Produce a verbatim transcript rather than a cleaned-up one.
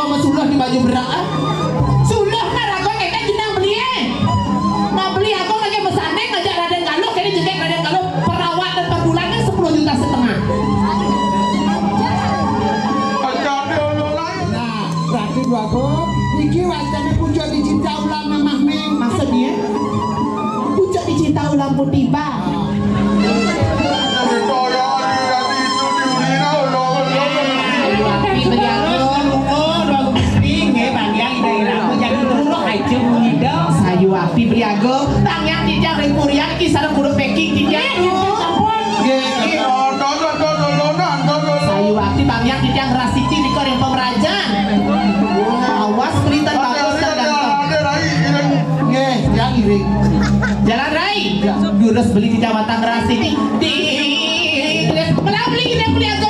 Apa suluh di baju berak, ah? Suluh nah raga kéné jeneng beliné. Nah, beli aku lagi mesanding ngajak Raden Galuh, kéné jegég Raden Galuh, perawatan per bulannya sepuluh juta setengah. Nah, berarti dua go. Iki wacana pucuk dicinta ulam mamah ming. Maksudnya? Pucuk dicinta ulam pun tiba. Sayu ati beli aku. Sayu ati beli aku. Tang Hyang Titiang ring Purian iki sareng kudu packing titiang. Nggih, nggih. Sayu ati Tang Hyang Titiang ngrastiti nika ring pamrajan. Awas pelitan bagus dan ganteng. Nggih, titiang iring. Jalan Rai. Durus beli titiang wantah ngrastiti. Di, melah beli kita beli aku